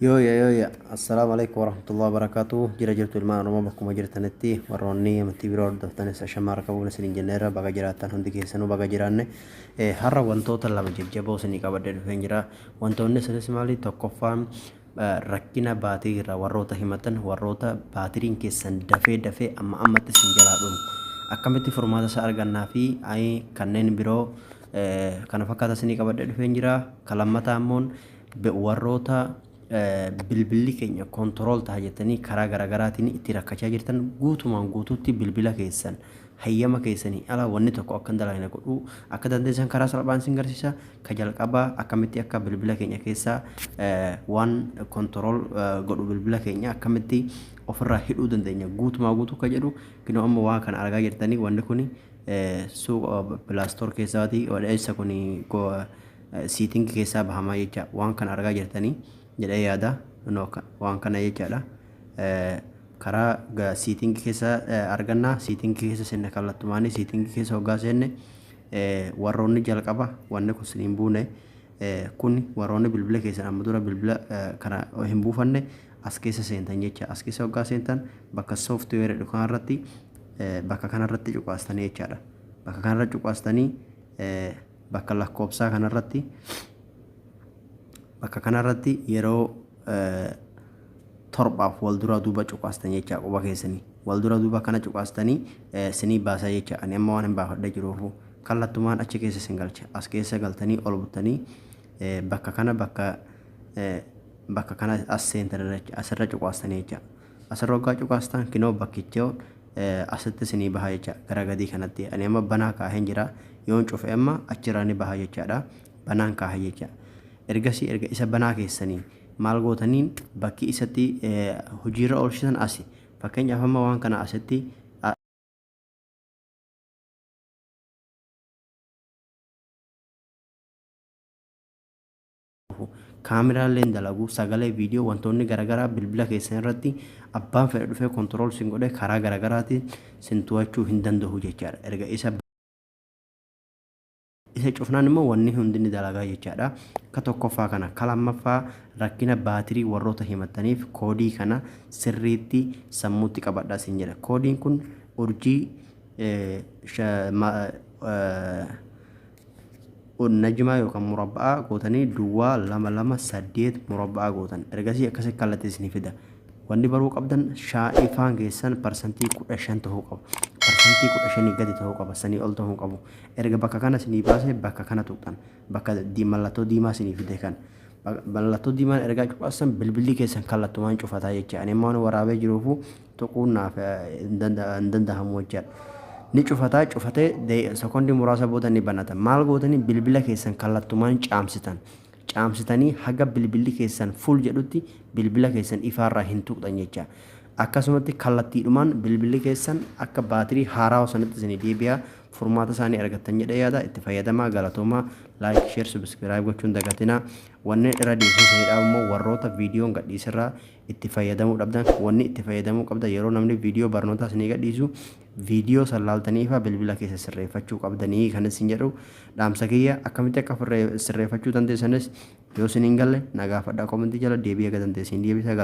Yooyya yooyya, assalaamu alaikum warahmatullahi wabarakatuh. Jira jirtu ilmaan Oromoo bakkuma jirtanitti, warroonni amantii biroo hordoftanis ashamaa harka fuuna isiniin jenneerra. Baga jiraattan, hundi keessanuu baga jiraanne. Har'a wantoota lama jajjaboo isinii qabadhee dhufeen jira. Wantoonni isinis maali? Tokkoffaan, rakkina baatirii irraa warroota himatan, warroota baatiriin keessan dafee dafee amma ammatti isin jalaa dhumu, akkamitti furmaata isaa argannaa fi kanneen biroo kana fakkaata isinii qabadhee dhufeen jira. Ka lammataa immoo, warroota bilbilli keenya control ta'a jettanii karaa garaagaraatiin itti rakkachaa jirtan, guutumaan guutuutti bilbila keessan hayyama keessanii ala wanni tokko akka hin dalagne godhuu akka dandeessan karaa salphaan isin garsiisa. Ka jalqabaa, akkamitti akka bilbila keenya keessaa waan control godhu bilbila keenya akkamitti ofirraa hidhuu dandeenya guutumaa guutuu ka jedhu. Kinoo amma waan kana argaa jirtanii, wanni kun suuqa Play Store keessaati, eessa kun setting keessaa bahamaa jecha. Waan kana argaa jirtanii jedhee yaada, waan kana jechaadha. Karaa setting keessa argannaa, setting keessa seenne, kallattumaanii setting keessa hoggaa seenne, warroonni jalqaba wanni kun siniin buune kun, warroonni bilbila keessan amma dura bilbila kana hin buufanne, as keessa seentan jecha. As keessa hoggaa seentan, bakka software jedhu kanarratti, bakka kanarratti cuqaastanii jechaadha. Bakka kanarratti cuqaastanii, bakka lakkoofsaa kanarratti, bakka kanarratti yeroo torbaaf wal duraa duuba cuqaastan jecha. Quba keessanii wal dura duuba kana cuqaastanii sinii baasaa jecha. Ani amma waan hin baafadhe jiruufu kallattumaan achi keessa sin galcha. As keessa galtanii ol buttanii, bakka kana, bakka kana as seentan, asirra cuqaastanii jecha. Asirra hoggaa cuqaastan, kinoo bakkicha asitti sinii baha jecha gara gadii kanatti. Ani amma banaa kaaheen jira. Yoon cufe amma achirraa ni baha jechaadha. Banaan kaahe jecha. Ergasii, erga isa banaa keessanii maal gootaniin, bakki isatti hojiirra oolchitan asi. Fakkeenyaaf, amma waan kana asitti kaameraaleen dalagu, sagalee, viidiyoo, wantoonni garaagaraa bilbila keessan irratti abbaan fedhe dhufee control sin godhe karaa garaagaraatiin sin to'achuu hin danda'u jechaadha. Erga isa cufnaan immoo wanni hundi ni dalagaa jechaadha. Ka tokkoffaa kana. Ka lammaffaa, rakkina baatirii warroota himattaniif koodii kana sirriitti sammuutti qabadhaa sin jedha. Koodiin kun urjii najmaa yookaan murabba'aa gootanii, duwwaa 2 2 8 murabba'aa gootan. Ergasii akkasii kallattii isinii fida. Wanni baruu qabdan, ifaan keessan 15% ta'uu qaba. 15%ii gadi ta'uu qaba. Sanii ol ta'uu qabu. Erga bakka kana isinii baase, bakka kana tuqxan. Bakka mallattoo diimaa isinii fide kan. Mallattoo diimaan ergaa cuqaasan, bilbilli keessan kallattumaan cufataa jecha. Ani immoo waraabee jiruufu tuquun naaf hin danda'amu jechaadha. Ni cufataa, cufatee sekondii muraasa booda ni banata. Maal gootanii, bilbila keessan kallattumaan caamsitan. Caamsitanii haga bilbilli keessan full jedhutti bilbila keessan ifaarraa hin tuqxan jecha. Akkasumatti kallattiidhumaan bilbilli keessan akka baatirii haarawaa sanatti isinii deebi'a. Furmaata isaanii argattan jedhee yaada. Itti fayyadamaa, galatoomaa. Like, share, subscribe gochuun dagatinaa. Wanneen irra deebisee immoo, warroota viidiyoon gadhiisirraa itti fayyadamuu dhabdan, wanni itti fayyadamuu qabdan, yeroo namni viidiyoo barnootaa isinii gadhiisu viidiyoo san laaltanii ifaa bilbila keessa sirreeffachuu qabdanii kan isin jedhu dhaamsa kiyya. Akkamitti akka sirreeffachuu dandeessanis yoo isin hin galle, na gaafadhaa comment jala, deebii akka dandeessin deebisa.